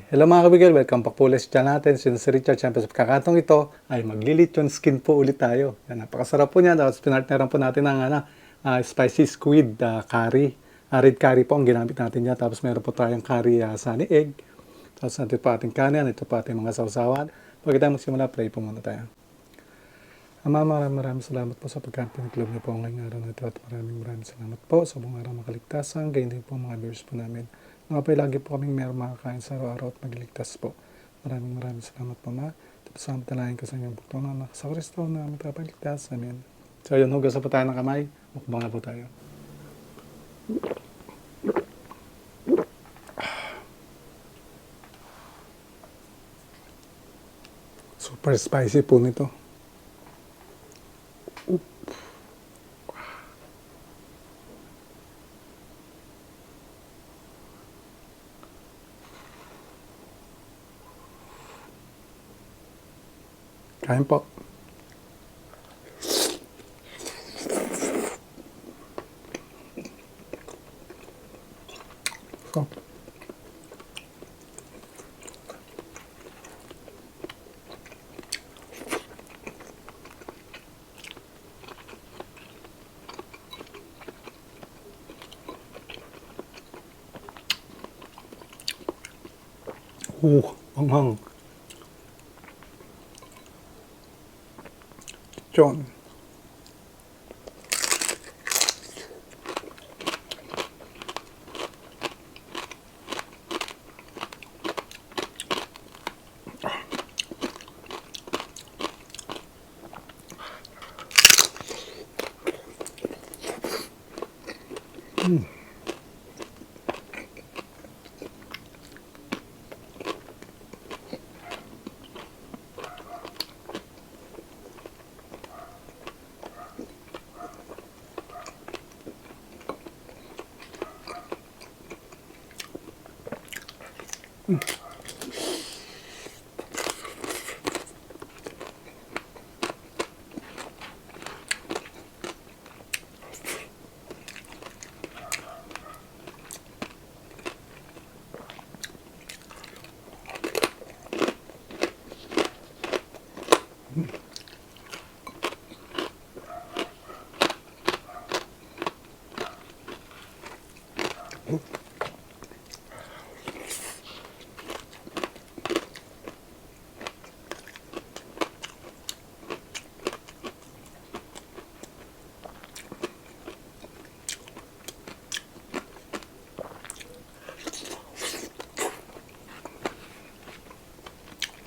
Hello, mga kabigel, welcome back po ulit sa channel natin. Sino si Richard? Siyempre, sa pagkakataong ito ay magli-lechon skin po ulit tayo. Yan, napakasarap po niya. Tapos pinartneran po natin ng spicy squid curry. Red curry po ang ginamit natin niya. Tapos meron po tayong curry sunny egg. Tapos natin po ating kanin. Ito po ating mga sausawan. Pag tayo magsimula, pray po muna tayo. Ama, maraming maraming salamat po sa pagkain club niyo po ngayong araw na ito at maraming maraming salamat po sa buong araw makaligtasan. Gayon din po mga viewers po namin. Mga po, lagi po kaming meron makakain sa araw-araw at magligtas po. Maraming maraming salamat po, Ma. Tapos sa dalangin ko sa inyong bugtong na anak sa Kristo na aming tagapagligtas. Amen. So yun, hugas na po tayo ng kamay. Mukbang na po tayo. Super spicy po nito. Kain po. So, anghang. John.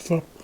Sarap.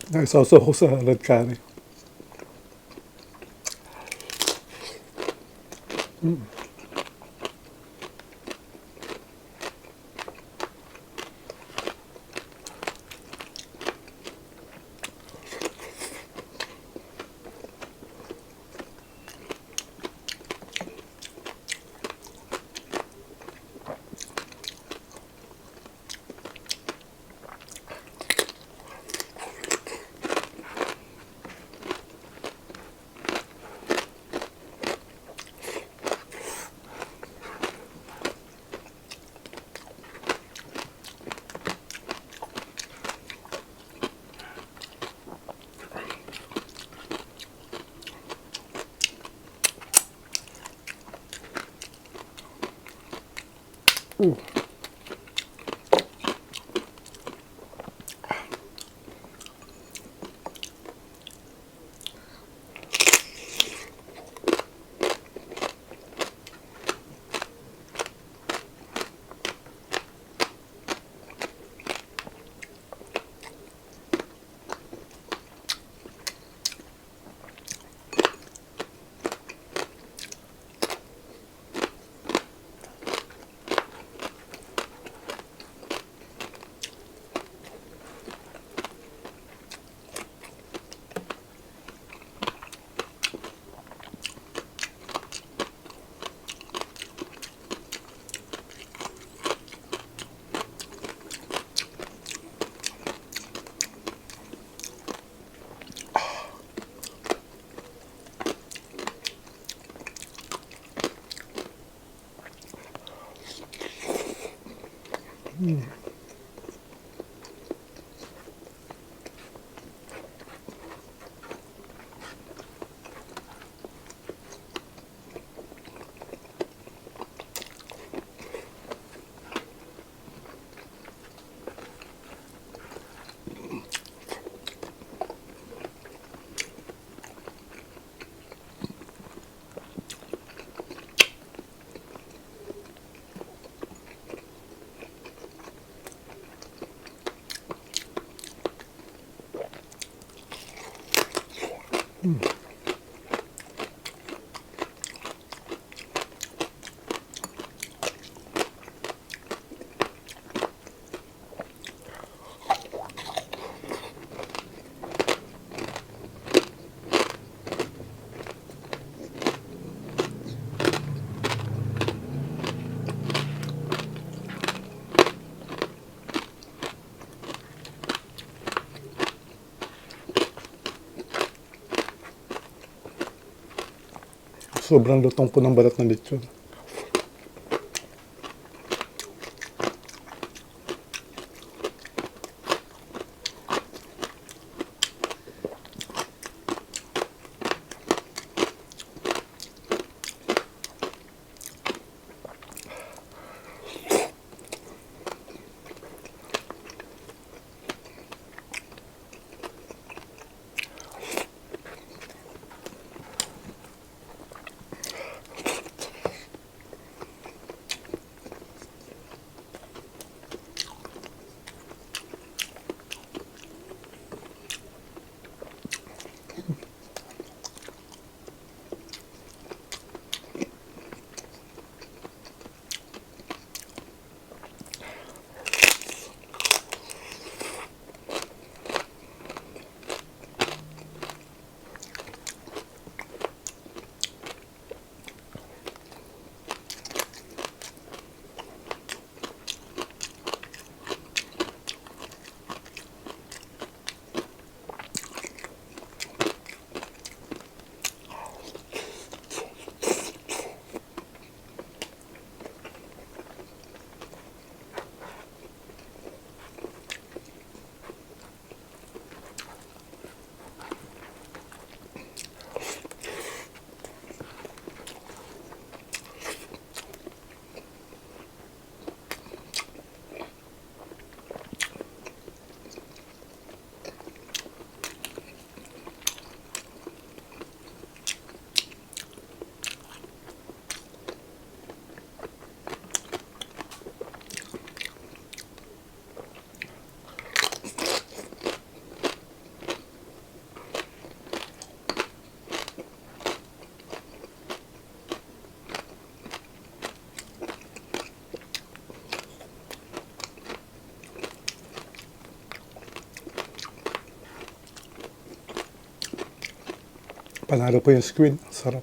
Naisawsaw ko sa red curry. Sobrang lutong po ng balat ng lechon. Panalo po yung squid. Ang sarap.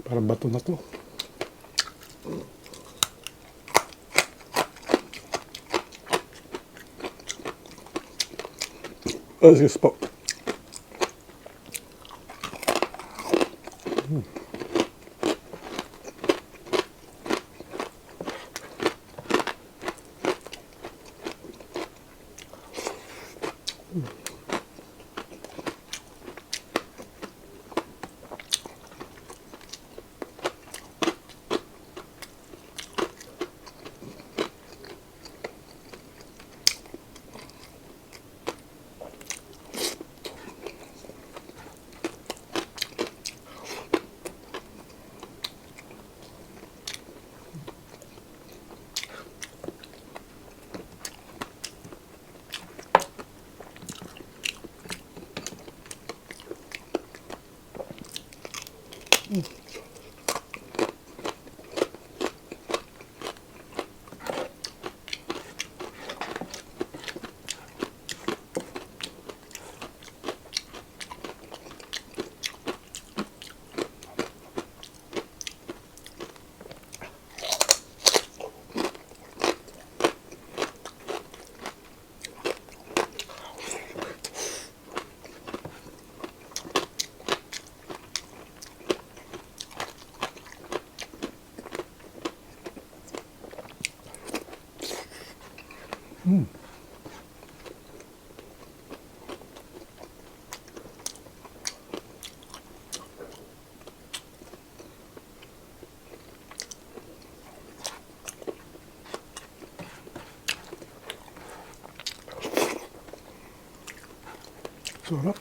Parang bato na to. Excuse po. Sarap.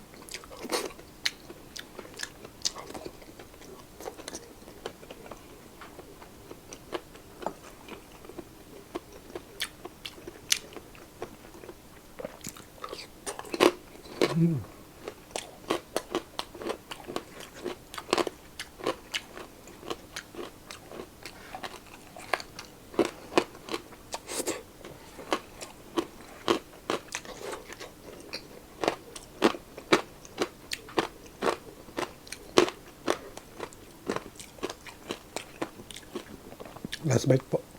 Last bite po.